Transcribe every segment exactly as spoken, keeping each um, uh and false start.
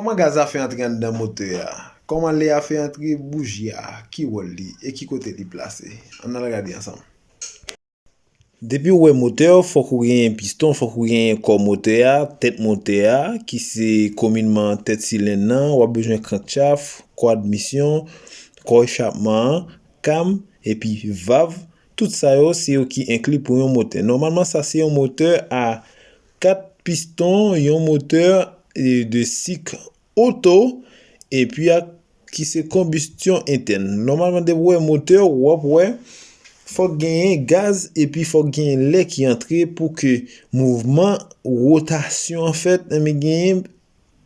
Kòman gaz la fè antre anndan motè a? Kòman lè a fè antre bouji a? Ki wòl li e ki kote li plase? Ann al gade ansanm. Depi w wè motè, fòk ou genyen piston, fòk ou genyen kò motè a, tèt motè a, ki se kominman tèt silenn nan, w ap bezwen krankshaft, kò admisyon, kò echapman an, kam, epi vav. Tout sa yo, se yo ki enkli pou yon motè. Nòmalman, sa se yon motè a kat piston, yon motè, e, de sik oto, epi ak ki se konbistyon entèn. Nòmalman, depi w wè motè, w ap wè fòk genyen gaz epi fòk genyen lè ki antre pou ke mouvman wotasyon an fèt, men genyen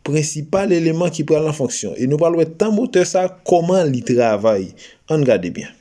prensipal eleman ki pral an fonksyon. E nou pral wè tan motè sa, kòman li travay. Ann gade byen.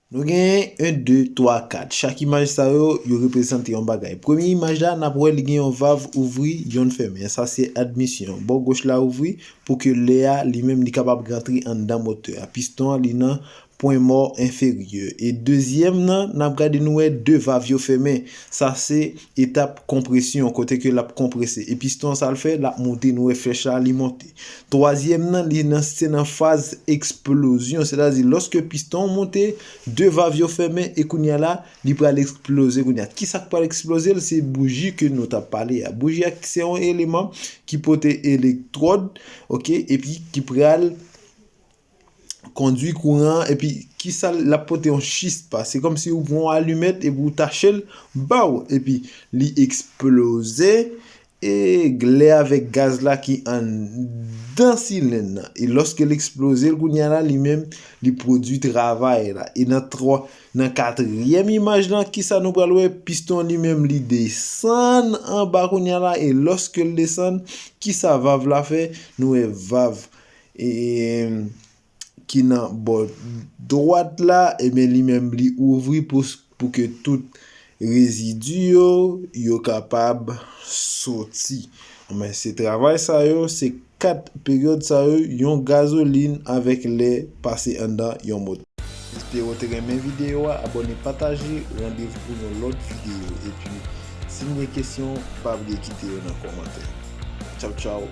Nou genyen en, de, twa, kat. Chak imaj sa yo, yo reprezante yon bagay. Premye imaj la, n ap wè li gen yon vav ouvri, yonn fèmen. Sa se admisyon. Bò goch la ouvri pou ke lè a, li menm, li kapab rantre anndan motè a. Piston an, li nan pwen mò enferyè. E dezyèm nan, n ap gade, nou wè de vav yo fèmen. Sa se etap konpresyon, kote ke l ap konprese. E piston an, sa l fè, l ap monte, nou wè flèch la, li monte. Twazyèm nan, li nan, se nan faz eksplozyon. Sètadi, lòske piston an monte, de vav yo fèmen, e kounye a la, li pral eksploze kounye a. Kisa k pral eksploze l? Se bouji ke nou t ap pale a. Bouji a, se yon eleman ki pote elektwòd, oke, epi ki pral kondwi kouran an, epi kisa l ap pote? Yon chispa. Se kòmsi ou pran yon alimèt epi ou tache l, baw, epi li eksploze, e lè avèk gaz la ki anndan silenn nan. E lòske l eksploze l, kounye a la, li menm, li pwodui travay la. E nan twa, nan katriyèm imaj lan, kisa nou pral wè? Piston li menm, li desann anba kounye a la, e lòske l desann, kisa vav la fè? Nou wè vav, e, ki nan bò dwat la, ebyen, li menm, li ouvri pou, pou ke tout rezidi yo, yo kapab soti. Men se travay sa yo, se kat peryòd sa yo, yon gazolin avèk lè pase anndan yon motè. Espere w te renmen videyo a, abòne, pataje, randevou pou yon lòt videyo. Epi, si n gen kesyon, pa bliye kite yo nan kòmantè. Tchaw, tchaw.